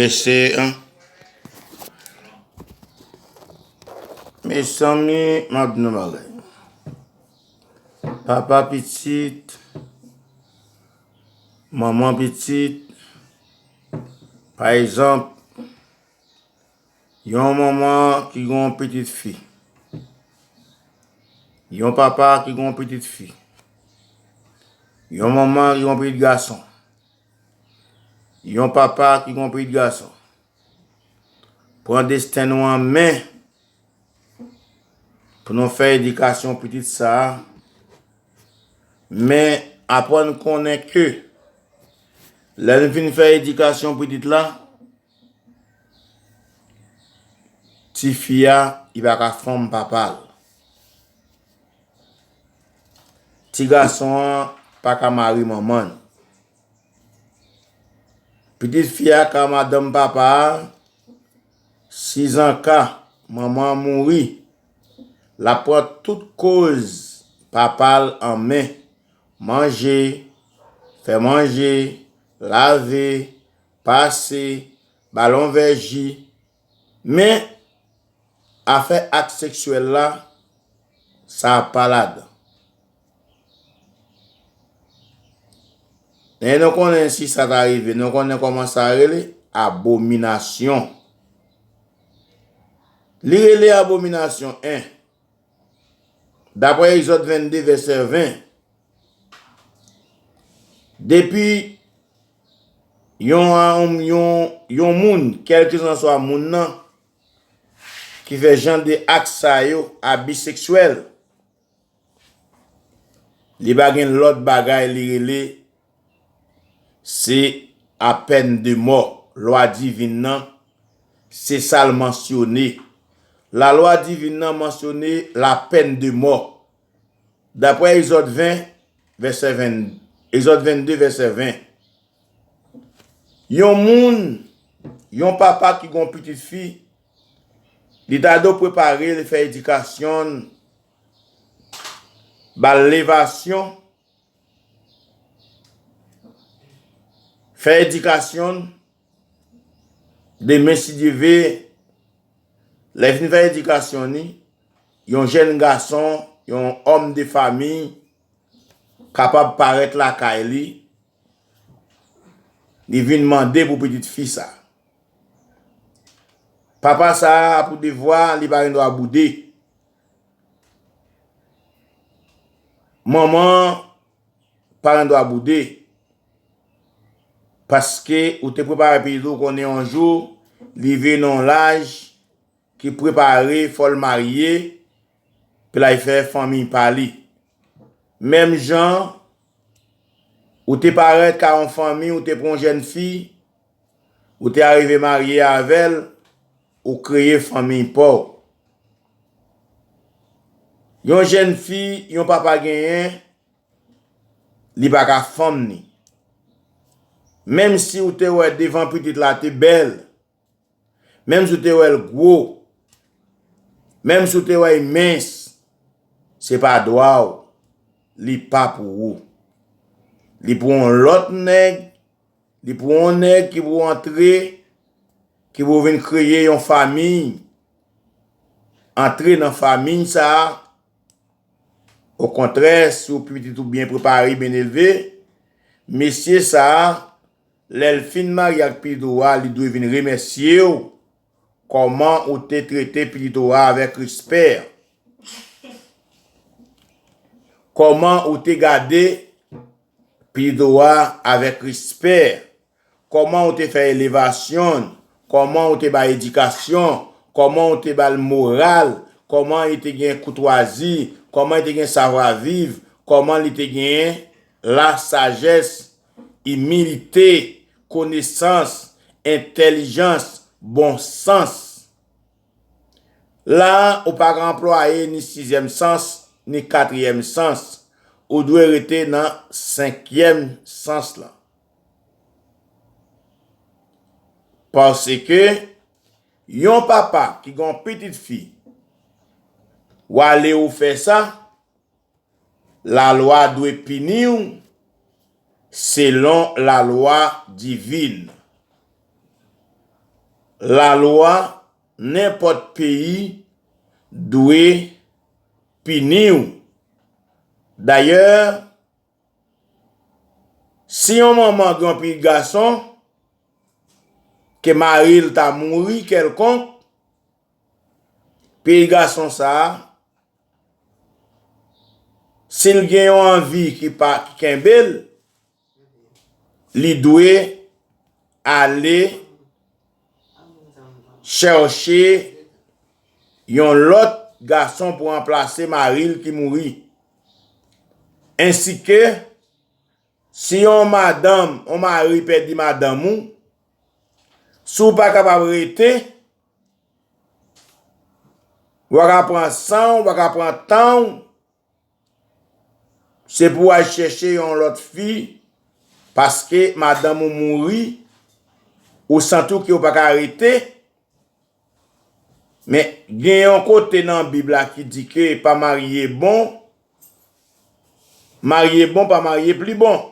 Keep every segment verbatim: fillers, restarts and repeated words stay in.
Mesye, an. Mezanmi, m ap di nou bagay. Papa pitit, manman pitit, pa egzanp, yon manman ki gen yon pitit fi, yon papa ki gen yon pitit fi, yon manman ki gen yon pitit gason, yon papa ki gen yon pitit gason. Pran desten nou an men pou nou fè edikasyon pitit sa a. Men aprann konnen ke lè n fin fè edikasyon pitit la, tifi a, li pa ka fanm papa l. Ti gason an pa ka mari manman l. Pitit fi a ka madanm papa a, si zanka manman an mouri, l ap pran tout koz papa l an men, manje, fè manje, lave, pase, ba l yon vè ji. Men, afè ak seksyèl la, sa pa ladan. E nou konnen si sa ta rive, nou konnen kòman sa rele, abominasyon. Li rele abominasyon, en. Daprè Egzòd vennde, vèsè ven, depi yon, yon, yon moun, kèlkeswa moun nan, ki fè jan de ak sa yo, abi seksyèl, li pa gen lòt bagay li rele, se apèn de mò. Lwa divin nan, se sa l mansyone. Lalwa divin nan mansyone lapèn de mò. Daprè Egzòd ven, vèsè ven, Egzòd vennde, vèsè ven. Yon moun, yon papa ki gen yon pitit fi, li ta dwe prepare l, fè edikasyon l, ba l levasyon, fè edikasyon l, demen si Dye ve, lè l fin fè edikasyon li, yon jèn gason, yon òm de fami, kapab parèt lakay li, li vin mande pou pitit fi sa. Papa sa a pou devwa, li pa gen dwa boude. Manman pa gen dwa boude. Paske ou te prepare pitit ou, konnen yon jou, li vin nan yon laj ki prepare, fò l marye, pou l al fè fanmi pa li. Menm jan, ou te parèt ka yon fanmi, ou te pran yon jèn fi, ou te arive marye avè l, ou kreye fanmi pa w. Yon jèn fi, yon papa genyen, li pa ka fanm ni. Menm si ou te wè devan pitit la te bèl, menm si w te wè l gwo, menm si w te wè l mens, se pa dwa w, li pa pou ou. Li pou yon lòt nèg, li pou yon nèg ki pou antre, ki pou vin kreye yon fanmi, antre nan fanmi sa a. Okontrè, si w pitit ou byen prepare, byen elve, mesye sa a, lè l fin marye ak pitit ou a, li dwe vin remèsye w kòman ou te trete pitit ou a avèk respè. Kòman ou te gade pitit ou a avèk respè. Kòman ou te fè elevasyon l, kòman ou te ba l edikasyon, kòman ou te ba l moral, kòman li te gen koutwazi, kòman li te gen savwaviv, kòman li te gen lasajès, imilite, konesans, entèlijans, bon sans. La a, ou pa ka anplwaye ni sizyèm sans, ni katriyèm sans. Ou dwe rete nan senkyèm sans lan. Paske yon papa ki gen yon pitit fi, w ale ou fè sa, lalwa dwe pini w selon lalwa divin. lalwa nenpòt peyi dwe pini w. Dayè, si yon manman gen yon pitit gason, ke mari l ta mouri kèlkonk, pitit gason sa a, si l gen yon anvi ki pa, ki kenbe l, li dwe ale chèche yon lòt gason pou ranplase mari l ki mouri. Ensi ke, si yon madanm, yon mari pèdi madanm ou, si w pa kapab rete, w a ka pran san w, w a ka pran tan w, se pou w al chèche yon lòt fi, paske madanm ou mouri, ou santi w ke w pa ka rete. Men, gen yon kote nan Bib la ki di ke pa marye bon, marye bon, pa marye pli bon.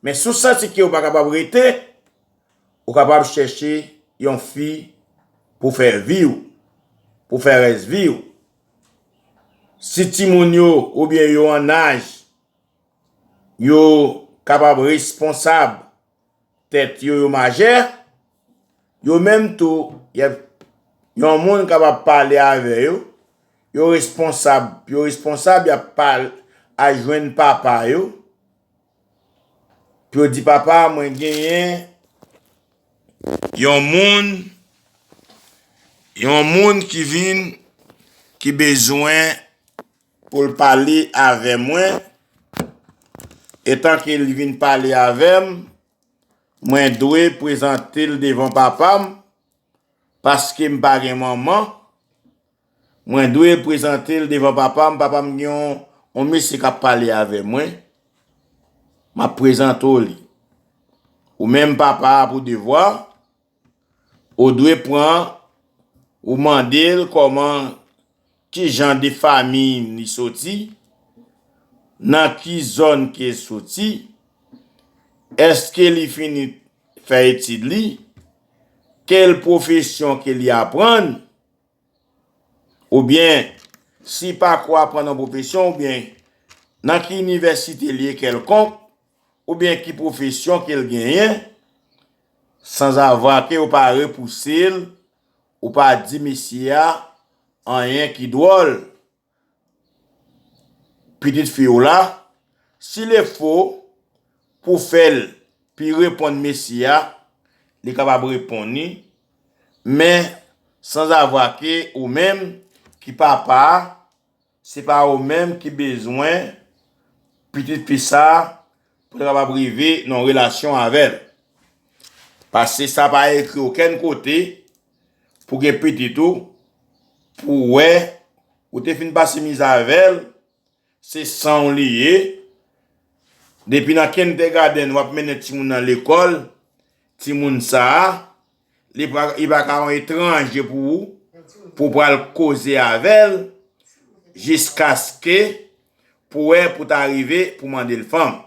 Men si w santi ke w pa kapab rete, ou kapab chèche yon fi pou fè vi w, pou fè rès vi w. Si timoun yo, oubyen yo an aj, yo kapab responsab tèt yo, yo majè, yo menm tou, y ap, yon moun kapab pale avè yo, yo responsab, yo responsab, y ap pale, al jwenn papa yo, pou yo di, "Papa, mwen genyen yon moun, yon moun ki vin, ki bezwen pou l pale avè mwen, etan ke li vin pale avè m, mwen dwe prezante l devan papa m, paske m pa gen manman, mwen dwe prezante l devan papa m, papa m gen yon, yon mesye k ap pale avè mwen, m ap prezante w li." Ou menm papa a pou devwa, ou dwe pran, ou mande l kòman, ki jan de fanmi li soti, nan ki zòn ke l soti, èske li fini fè etid li, kèl pwofesyon ke li aprann, oubyen si pa ko aprann yon pwofesyon, oubyen nan ki inivèsite li ye kèlkonk, oubyen ki pwofesyon ke l genyen, sanzavwa ke ou pa repouse l, ou pa di mesye a anyen ki dwòl, pitit fi w la, si l fè pou fè l pi reponn mesye a, li kapab reponn li, men sanzavwa ke ou menm ki papa a, se pa ou menm ki bezwen pitit fi sa a pou l kapab rive nan yon relasyon avè l. Paske sa pa ekri okenn kote pou gen pitit ou, pou wè, ou te fin pase mizè avè l, se san w li ye. Depi nan kindergarten, w ap mennen timoun nan lekòl, timoun sa a, li pa, li pa ka yon etranje pou ou, pou w pral koze avè l, jiskaske pou wè pou ta rive pou mande l fanm.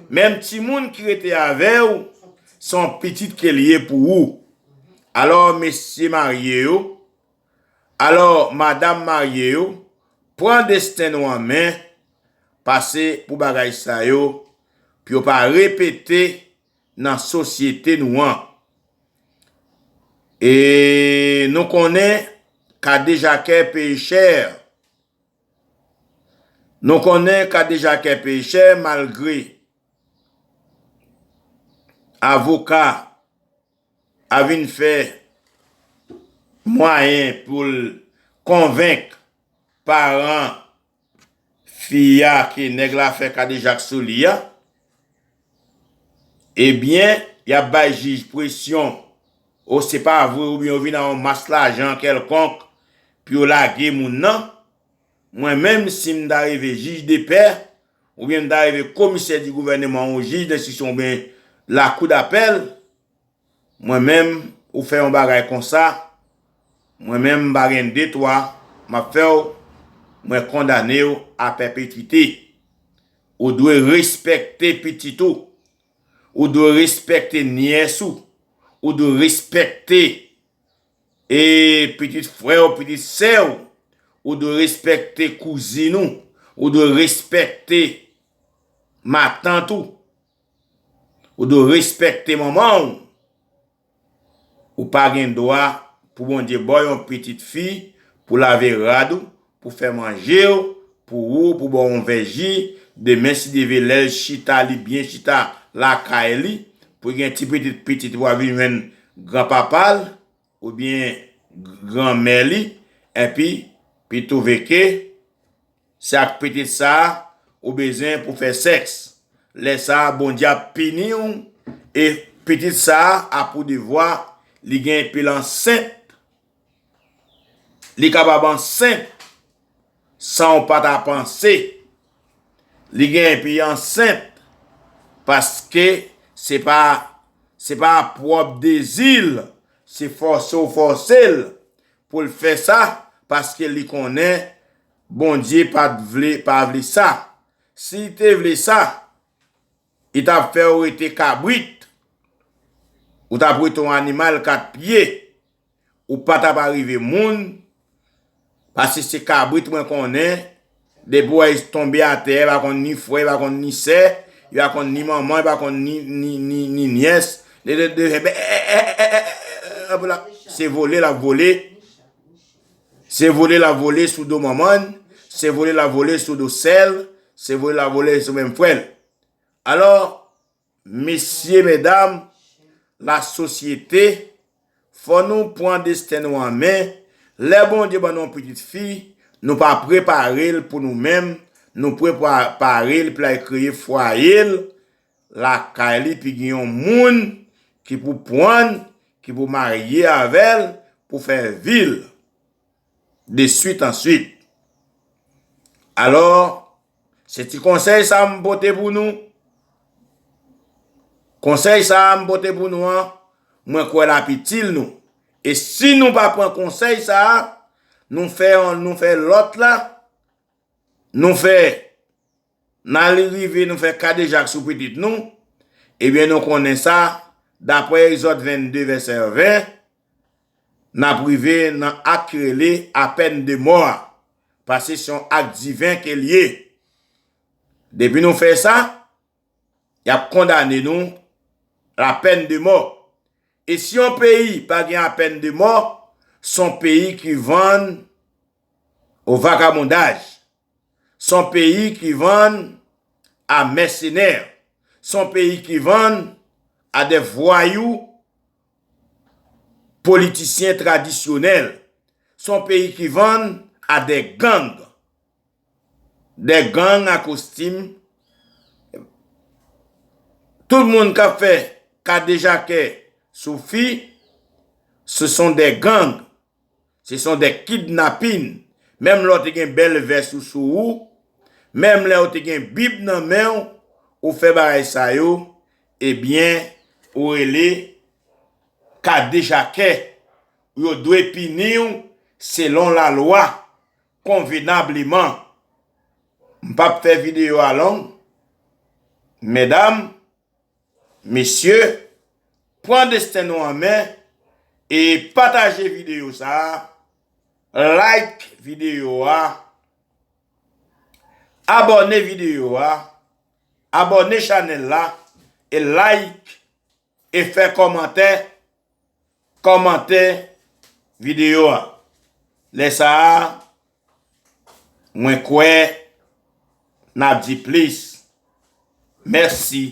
Menm timoun ki rete avè w, se yon pitit ke l ye pou ou. Alò, mesye marye yo, alò, madanm marye yo, pran desten nou an men, pase pou bagay sa yo, pou yo pa repete nan sosyete nou an. E nou konnen kadejakè peye chè. Nou konnen kadejakè peye chè malgre avoka a vin fè mwayen pou l konvenk paran fi a ke nèg la fè kadejak sou li a, ebyen, y ap bay jij presyon, o se pa vre, oubyen yo vin ak yon mas lajan kèlkonk pou yo lage moun nan. Mwen menm, si m ta rive jij de pè, oubyen m ta rive komisè di gouvèneman ou jij denstriksyon oubyen lakou dapèl, mwen menm, ou fè yon bagay konsa, mwen menm, m pa gen de twa, m ap fè w, mwen kondane w a pèpetwite. Ou dwe respekte pitit ou. Ou dwe respekte nyès ou. Ou dwe respekte e pitit frè w, pitit sè w, ou dwe respekte kouzin ou, ou dwe respekte matant ou, ou dwe respekte manman w. Ou pa gen dwa pou Bondye ba w yon pitit fi pou lave rad ou, pou fè manje w, pou ou, pou ba w yon vè ji. Demen, si Dye vle, lè l chita, li byen chita lakay li, pou gen ti pitit, pitit ou a vin jwenn granpapa l, oubyen granmè li, enpi, pi twouve ke se ak pitit sa a ou bezwen pou fè sèks. Lè sa a, Bondye ap pini w, e pitit sa a, a pou devwa, li gen epi l ansent. Li kapab ansent san w pa ta panse. Li gen epi ansent paske se pa, se pa pwòp dezi l, se fòse w fòse l pou l fè sa, paske li konnen Bondye pa t vle, pa vle sa. Si l te vle sa, li t ap fè w rete kabrit. Ou t ap rete yon animal kat pye. Ou pa t ap rive moun, paske se kabrit mwen konnen, depi w wè l tonbe atè, li pa konn ni frè, li pa konn ni sè, li pa konn ni manman, li pa konn ni, ni, ni, ni nyès. De, de, de, eh, eh, eh, eh, eh, eh, eh, la, se vole l ap vole. Se vole l ap vole sou do manman l, se vole l ap vole sou do sè l, se vole l ap vole sou menm frè l. Alò, mesye, medam, lasosyete, fò nou pran desten nou an men. Lè Bondye ban nou yon pitit fi, nou pa prepare l pou nou menm, nou prepare l pou l al kreye fwaye l lakay li, pi gen yon moun ki pou pran l, ki pou marye avè l, pou fè vi l de swit an swit. Alò, se ti konsèy sa a m pote pou nou. Konsèy sa a m pote pou nou an, mwen kwè l ap itil nou. E si nou pa pran konsèy sa a, nou fè, nou fè lòt la, nou fè, n al rive, nou fè kadejak sou pitit nou, ebyen, nou konnen sa, daprè Egzòd vennde, vèsè ven, n ap rive nan ak ki rele apèn de mò a, paske se yon ak diven ke l ye. Depi nou fè sa, y ap kondane nou lapèn de mò. E si yon peyi pa gen apèn de mò, se yon peyi ki vann o vakabondaj. Se yon peyi ki vann a mèsenè. Se yon peyi ki vann a de vwayou politisyen tradisyonèl. Se yon peyi ki vann a de gang. De gang a kostim. Tout moun k ap fè kadejakè sou fi, ce sont des gangs. Ce sont des kidnapping. Menm lè w te gen bèl vès ou sou ou, menm lè w te gen bib nan men w, ou fè bagay sa yo, ebyen, ou rele kadejakè. Yo dwe pini w selon lalwa, konvenableman. M p ap fè videyo a long. Medam, mesye, pran desten nou an men e pataje videyo sa a, like videyo a, abòne videyo a, abòne chanèl la, e like, e fè kòmantè, kòmantè videyo a. Lè sa a, mwen kwè n ap di plis. Mèsi.